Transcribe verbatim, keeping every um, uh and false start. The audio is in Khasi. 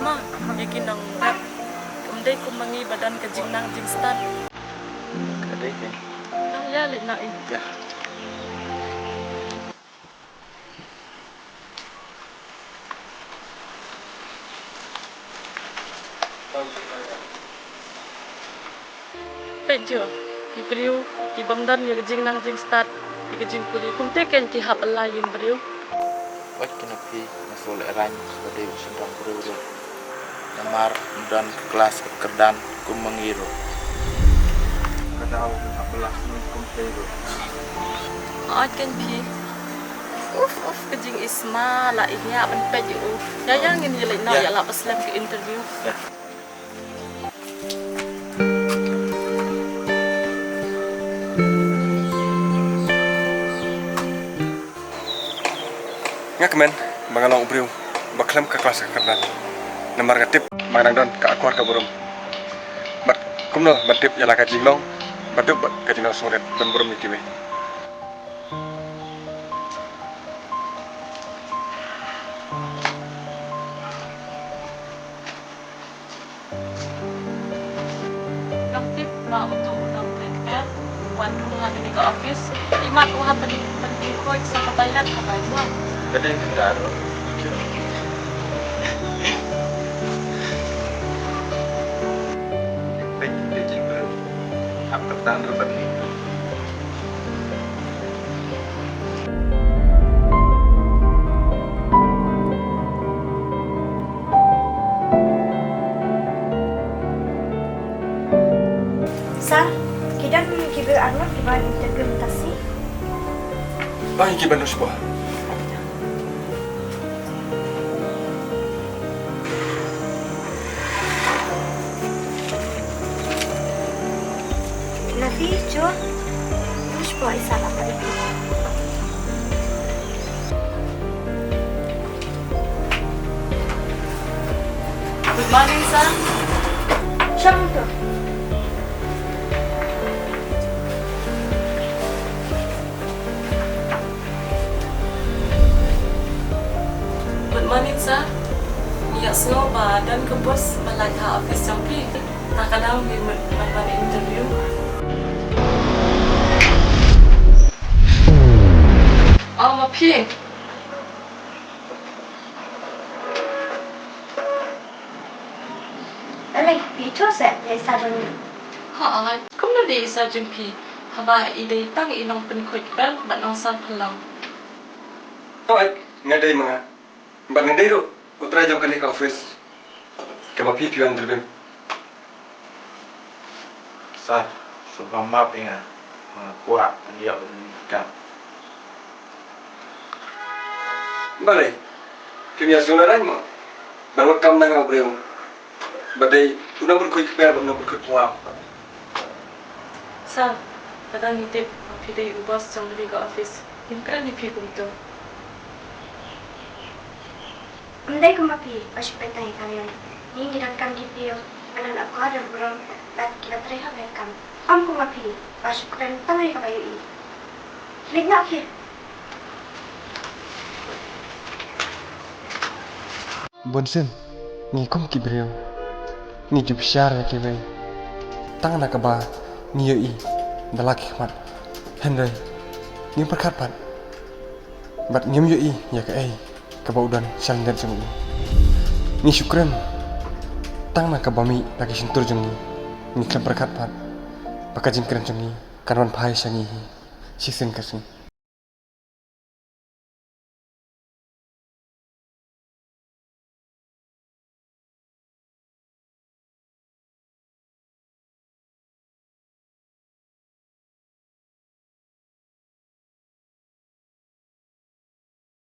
Ïa ki nongrep. Ym dei kum ma ngi ba don ka jingnang jingstad. Ka dei te. Ïa, leit noh ïa. Ïa. Peit ju, ki briew, ki bym don ïa ka jingnang jingstad, ïa ka jingpule, kumta kein ki hap ïa la ïing briew. Wat kine phi, nga shu lehrain, ba dei u shynrang briew ruh. Namar, ym don ka klas ka kyrdan, kum ma ngi ruh. Ka daw, ka klas, kum phi ruh. Wat kein phi. Uf, uf, ka jingisma, la i ïa ban peit ïa u. Ïa, ïa, ngin ïa leit noh, ïa la ba slem ka interview. Nga kmen ba nga long u briew ba khlem ka klas ka kyrdan. Namar nga tip ba nga dang don ka akor ka burom. Bad kumno ban tip ïa la ka jinglong ba duk bad ka jinglong sngewrit ban burom ïa kiwei. Ngam tip ba uto u nongtrei kper u wan rung ha kane ka office. Imat u hap ban, ban pynkhuid sa ka toilet kaba ïa. Ka dei ka daru. Peit, peit, peit, hap ka tang ruh ban ni. Sir, ki don ki briew arngut kiba interview mynta shi? Ba ki ban ruh shuh. Nafi, Jo, push po isa la pari. Good morning, sir. Sir, to. Good morning, sir. Ngi ïohsngew ba don ka post ba lait ha office jong phi. Na ka daw ngi mut ban wan interview. Oh, ma phi. Balei, phi ïathuh seh ïa i sir jong ngi? Hooid, kumno dei i sir jong phi? Haba i dei tang i nongpynkhuid kper bad nongsaw phyllaw. Hooid, nga dei ma nga. Bad nga dei ruh u trai jong kane ka office kaba phi phi wan interview. Sir, sngewbha map ïa nga. Nga kwah ban ïoh ban ïa ka. Balei? Phim ïa sngewlehrain mo? Ba wat kam na nga u briew ba dei u nongpynkhuid kper bad u nongpynkhuid phyllaw. Sir, lada ngi tip ba phi dei u boss jong kane ka office, ngim kren ïa phi kumto. Ym dei kum ma phi ba shu peit tang ïa ka liang. Ngi ngi donkam ki briew ba don akor don burom bad kiba trei ha ka kam. Ym kum ma phi ba shu kren tang ïa kaba ïohi. Leit noh phi. Bunsien ngi kum ki briew ngi ju bishar ïa kiwei tang na kaba ngi ïohi da la ki khmat. Hynrei ngim pyrkhat pat bad ngim ïohi ïa kaei kaba u don sha lyndet jong u. Ngi shu kren tang na kaba mih na ki shyntur jong ngi. Ngi khlem pyrkhat pat ba ka jingkren jong ngi kan wan phai sha ngi hi shisien ka sngi.